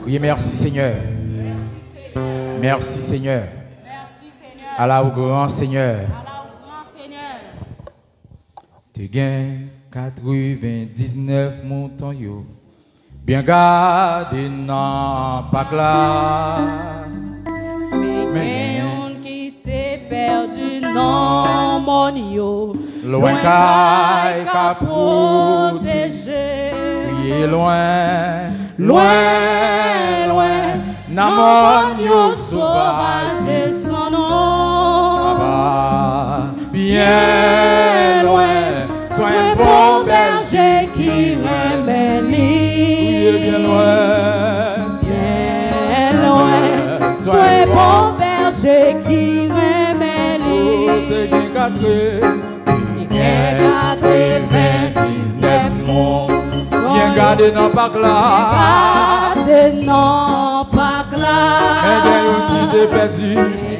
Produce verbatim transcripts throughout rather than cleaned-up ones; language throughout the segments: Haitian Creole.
Wi, mèsi, Senyè. Mèsi, Senyè. Ala ou gran, Senyè. Te gen katrevendiznèf mouton yo byen gade nan pak la. Men gen youn ki te pèdi nan mòn yo. Lwen kay ka pwoteje. Wi, lwen, lwen, lwen, nan mòn yo sovaj e san non. Papa, byen lwen, swen bon bèje ki renmen li. Wi, byen lwen. Byen lwen, swen bon bèje ki renmen li. O, te gen katre, te gen katrevendiznèf moun. Byen gade nan pak la. Byen gade nan pak la. Men gen youn ki te pèdi.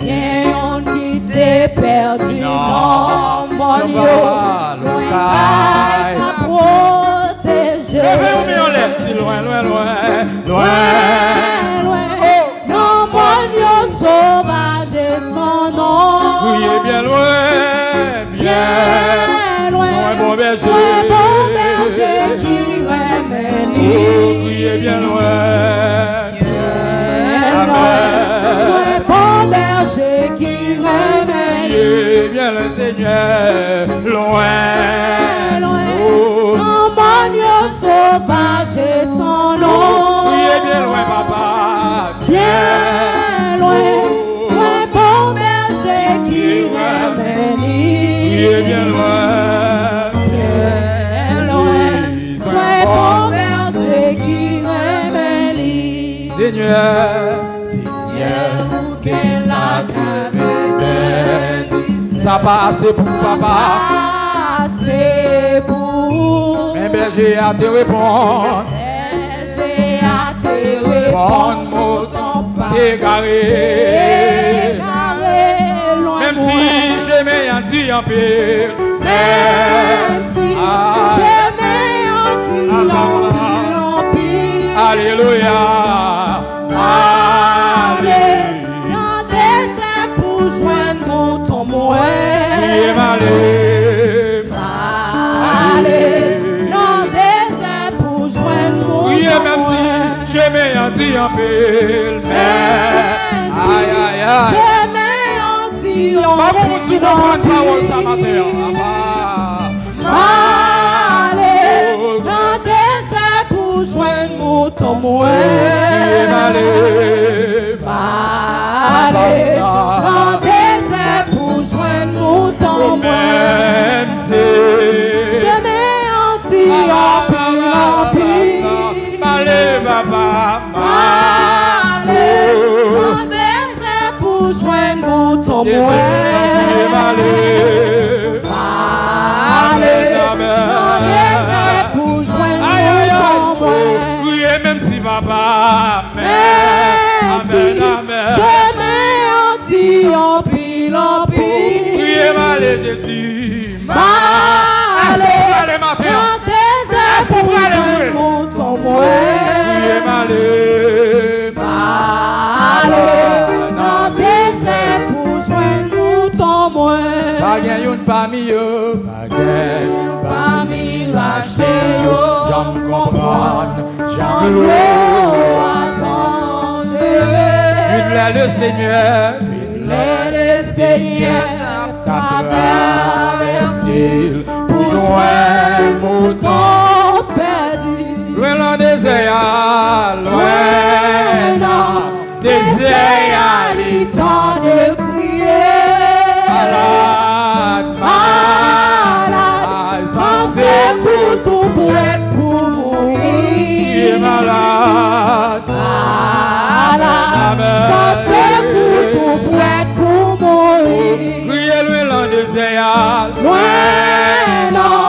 Gen youn ki te pèdi nan mòn yo. Lwen kay ka pwoteje. Leve yon men anlè, di lwen, lwen, lwen. Lwen, lwen. O! Nan mòn yo sovaj e san non. Kriye byen lwen, byen lwen. Swen bon bèje. Swen bon bèje ki renmen li. O, kriye byen lwen. Byen lwen, swen bon bèje ki renmen li. Byen lwen, Senyè, lwen. Lwen, nan mòn yo sovaj e san non. Kriye byen lwen, papa. Byen lwen, swen bon bèje ki renmen li. Kriye byen lwen. Byen lwen, swen bon bèje ki renmen li. Senyè, Senyè, ou gen latribèt. Sa pa ase pou papa. Ase pou ou. Men bèje a te reponn. Bèje a te reponn. Mouton pa te egare. Egare lwen mwen. Menm si chemen an di anpil. Menm si chemen an di anpil, anpil. Alelouya. Ale nan dezè pou jwenn mouton mwen. Kriye m ale. M ale nan dezè pou jwenn mouton mwen. Kriye menm si chemen an di anpil, men. Menm si chemen an di anpil, anpil. Pa gon moun ki konprann pawòl sa maten an. M ale nan dezè pou jwenn mouton mwen. M ale, m ale nan dezè pou jwenn mouton mwen. Menm si chemen an di anpil, anpil. M ale, papa, m ale nan dezè pou jwenn mouton mwen. M ale, m ale nan dezè pou jwenn mouton mwen. Kriye menm si papa, menm si chemen an di anpil, anpil. Kriye m ale, Jezi. M ale nan dezè pou jwenn mouton mwen. Kriye m ale. M ale nan dezè pou jwenn mouton mwen. Pa gen youn pami yo, pa gen youn pami rachte yo, janm konprann jan glwa danjere. Vin lè le Senyè, vin lè le Senyè t ap travèse l pou jwenn mouton pèdi. Lwen nan dezè a, lwen nan dezè a, li tande kriye. Malad, malad, san sekou, tou prèt pou mouri. Kriye malad. Malad, san sekou, tou prèt pou mouri. Kriye lwen nan dezè a. Lwen nan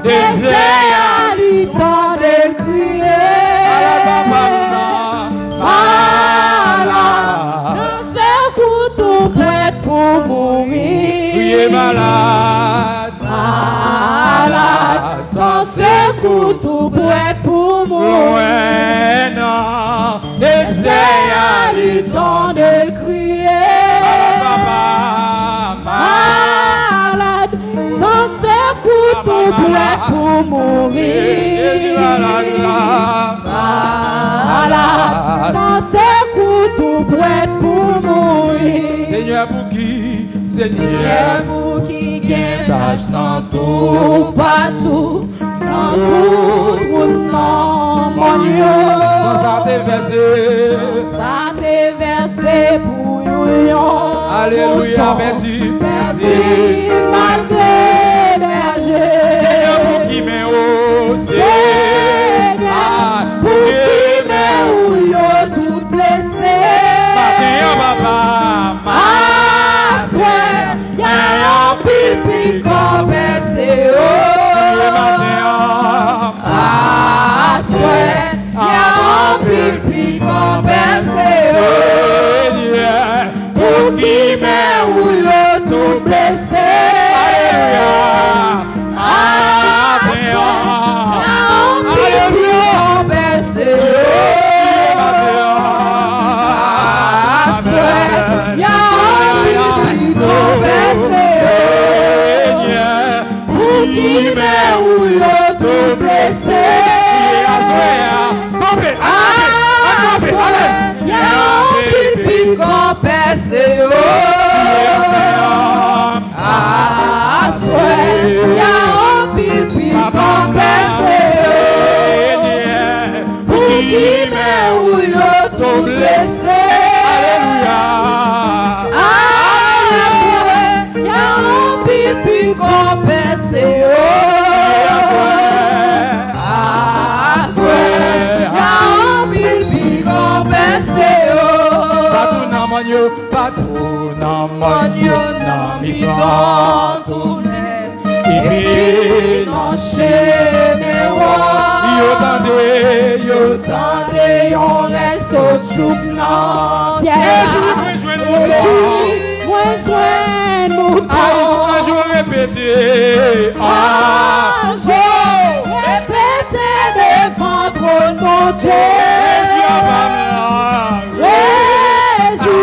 dezè pou mouri. Jezi malad la. Malad, san sekou, tou prèt pou mouri. Senyè, pou ki, Senyè, pou ki gen tach san toupatou nan tout wout nan mòn yo? San sa te vèse. San sa te vèse pou yon, yon mouton pèdi, pèdi malgre bèje. Senyè, pou ki men ou, Senyè, pou ki men ou yo tout blese? Maten an, papa, aswè, gen anpil pikan pèse yo. Maten an, aswè, gen anpil pikan pèse yo. Senyè, pou ki men ou yo tout blese? Alelouya. Aswè, gen anpil pikan pèse yo. Aswè, gen anpil pikan pèse yo. Pou ki men ou yo tout blese? Aswè a, kanpe, kanpe, kanpe, kanpe. Gen anpil pikan pèse yo. Aswè, gen anpil pikan pèse yo. Pou ki men ou yo tout blese? Alelouya. Aswè, gen anpil pikan pèse yo. Aswè, gen anpil pikan pèse yo. Patou nan mòn yo, patou nan mòn yo, nan mitan tounen. Epi nan chemen w, yo tande, yo tande yon rèl sot jouk nan syèl la. Sejou, mwen jwenn mouton. Sejou, mwen jwenn mouton. Ay, anj yo repete. Anj yo repete devan twòn Bondye. Jezi ap la. Rejwi,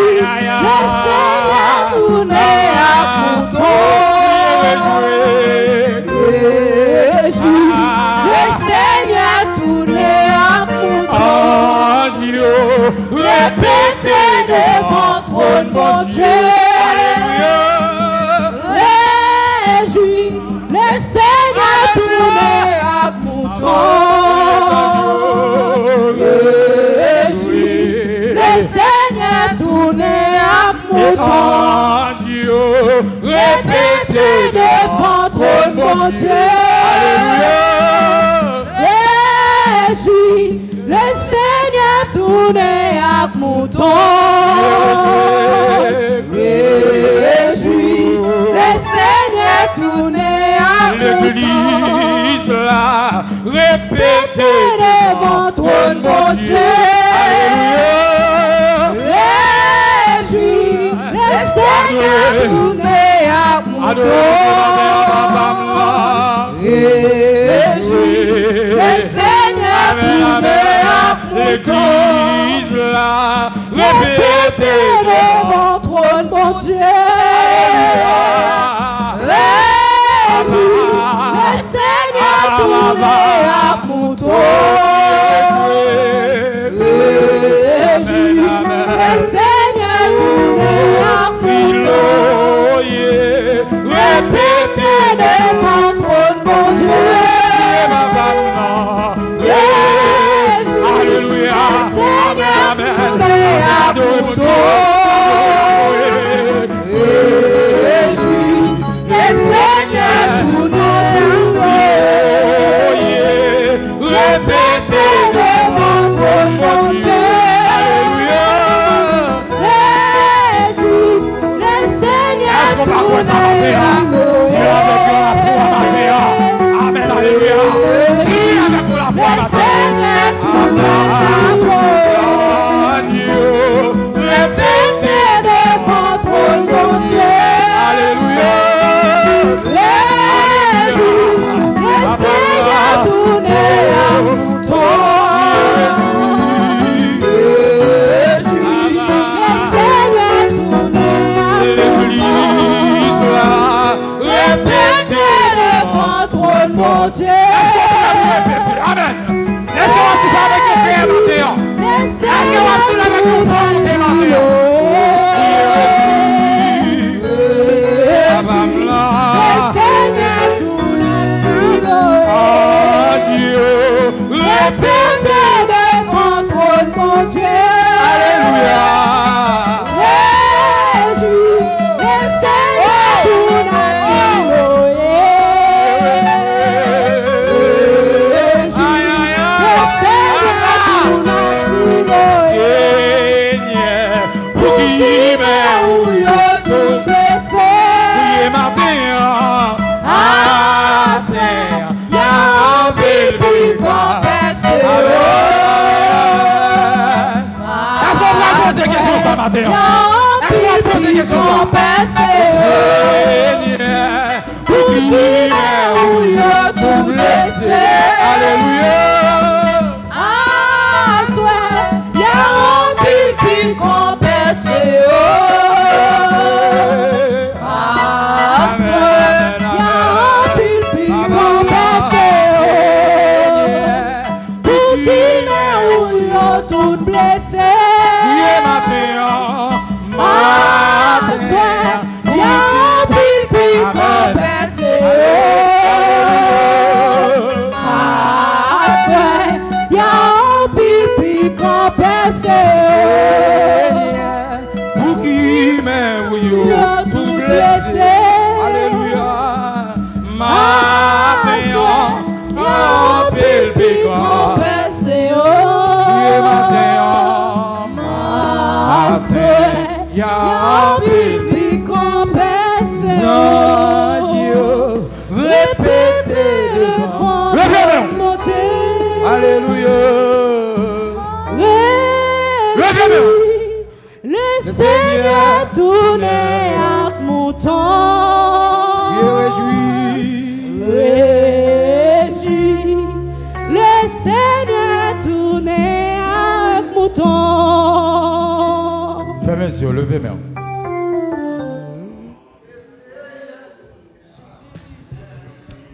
Lesenyè tounen ak mouton. Rejwi, Lesenyè tounen ak mouton. Anj yo repete devan twòn Bondye. Alelouya. Rejwi, Lesenyè tounen ak mouton. Rejwi, Lesenyè tounen ak mouton. Anj yo repete devan twòn Bondye. Alelouya. Rejwi, Lesenyè tounen ak mouton. Rejwi, Lesenyè tounen ak mouton. Legliz la repete devan twòn Bondye. Alelouya. Rejwi, Lesenyè tounen ak mouton. Adore Bondye, papa m la. Rejwi, Lesenyè tounen ak mouton. Legliz la repete devan twòn Bondye. Rejwi, Lesenyè tounen ak mouton. Rejwi, Lesenyè tounen ak mouton. Repete devan twòn Bondye. Rejwi, alelouya. Lesenyè tounen ak mouton. Atè a. Èske w ap poze kesyon sa? Senyè, pou ki men ou yo tou blese? Alelouya. Aswè, y a anpil pikan pèse yo. Aswè, y a anpil pikan pèse yo. Pou ki men ou yo tout blese? Priye maten an. Aswè, y a anpil pikan pèse yo. Aswè, y a anpil pikan pèse yo. Pou ki men ou yo tout blese? Alelouya. Maten an, anpil pikan pèse yo. Priye maten an. Maten, y a anpil pikan pèse yo. Zanj yo repete devan Bondye. Alelouya. Leve men. Lesenyè tounen ak mouton. Rejwi. Rejwi. Lesenyè tounen ak mouton. Fèmen zye w, leve men w.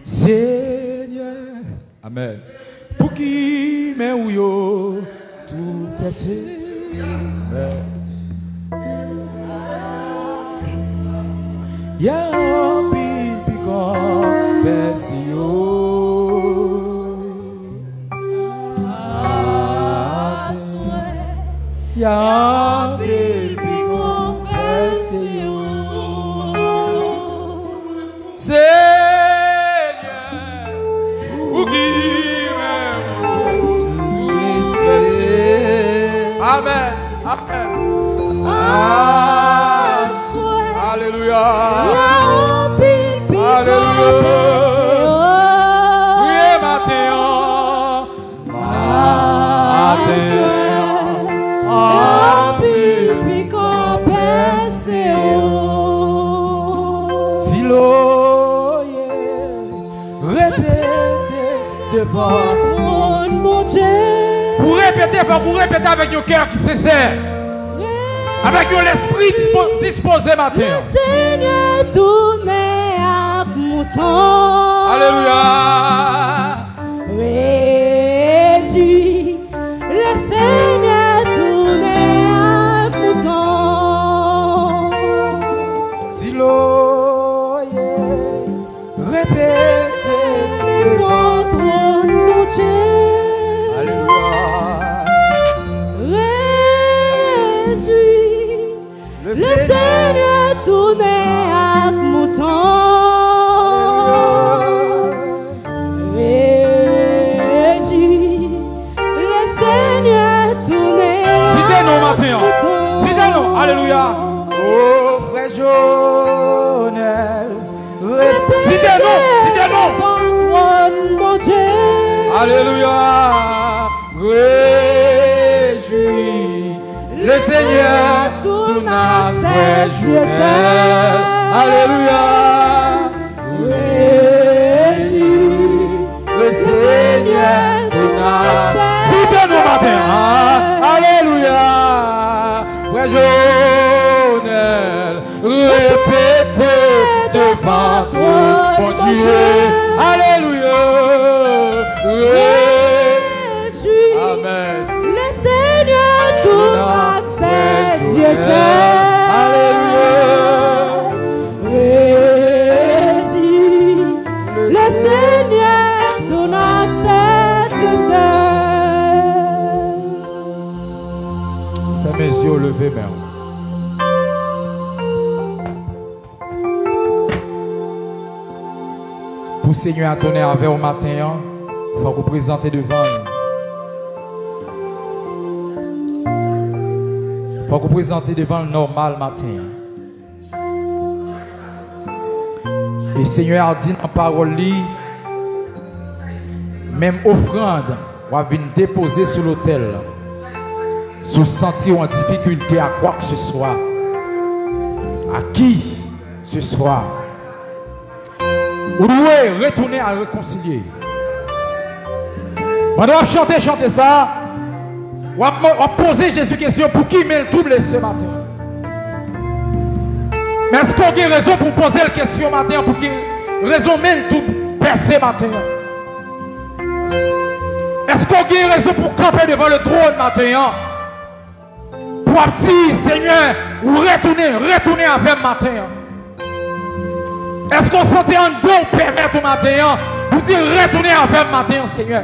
Senyè. Amèn. Pou ki men ou yo tou pèse? Amèn. Y a anpil pikan pèse yo. Aswè, y a anpil pikan pèse yo. Senyè, ou ki menm ou tou blese. Amèn, amèn. Aswè, alelouya. Y a anpil pikan pèse yo. Alelouya. Priye maten an. Maten an, anpil pikan pèse yo. Silo ye, repete devan twòn Bondye. Pou repete, fòk ou repete avèk yon kè ki sensè, avèk yon lespri dispo-, dispoze maten an. Lesenyè tounen ak mouton. Alelouya. Rejwi, Lesenyè tounen ak mouton. Silo ye, repete devan twòn Bondye. Alelouya. Rejwi, Lesenyè tounen ak mouton. Rejwi, Lesenyè tounen ak mouton. Site non maten an. Site non. Alelouya. O frè Jonèl. Site non, site non. Alelouya. Rejwi, Lesenyè tounen ak frè Jonèl. Alelouya. Rejwi, Lesenyè tounen ak frè Jonèl. Site non maten an. Alelouya. Frè Jonèl. Repete devan twòn Bondye. Alelouya. Rejwi. Amèn. Lesenyè tounen ak sè Dye sè. Alelouya. Rejwi. Lesenyè tounen ak sè Dye sè. Fèmen zye w, leve men w. Pou Senyè a tounen avè w maten an, fòk ou prezante devan l. Fòk ou prezante devan l nòmal maten an. E Senyè a di nan pawòl li, menm ofrann w ap vin depoze sou lotèl la. Si w santi w an difikilte a kwa ke se swa, a ki se swa, ou dwe retounen al rekonsilye. Pandan w ap chante chante sa a, w ap, w ap poze Jezi kesyon pou ki men l twouble se maten. Men èske w gen rezon pou w poze l kesyon maten an, pou ki rezon men l twouble se maten an? Èske w gen rezon pou w kanpe devan le twòn maten an? Pou w ap di, Senyè, ou retounen, retounen avè m maten an. Èske w santi anndan w pèmèt ou maten an pou di, retounen avè m maten an, Senyè?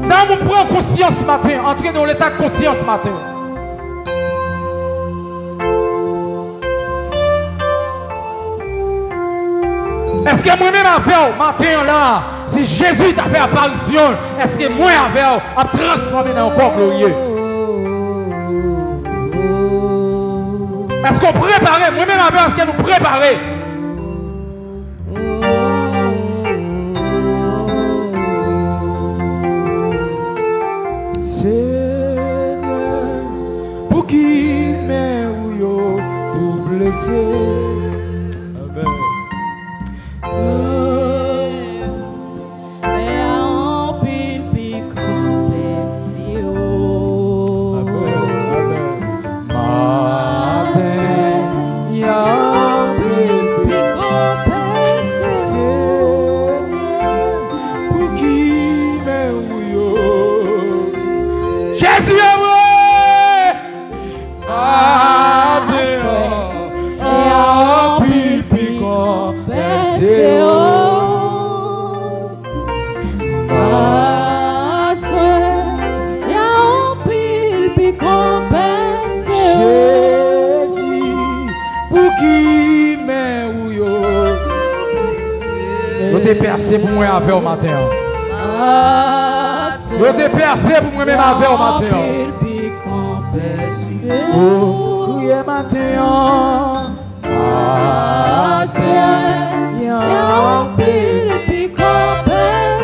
Nanm ou pran konsyans maten an, antre nan yon leta konsyans maten an. Èske mwen menm avè w, maten an la, si Jezi ta fè aparisyon l, èske mwen avè w ap transfòme nan yon kò glorye? Èske w prepare? Mwen menm avè w, èske nou prepare? Senyè, pou ki men ou yo tou blese? Amèn. Fè anpil pi kanpe si ou. Amèn, amèn. Maten an, anpil pi kanpe si ou. Senyè, pou ki men ou yo? Jezi, e vre! Maten an, anpil pi konpèse yo. Aswè, anpil pi konpèse yo. Jezi, pou ki men ou yo? Yo te pèse pou mwen avè w maten an. Yo te pèse pou mwen menm avè w maten an. Ou kriye maten an. Maten an, anpil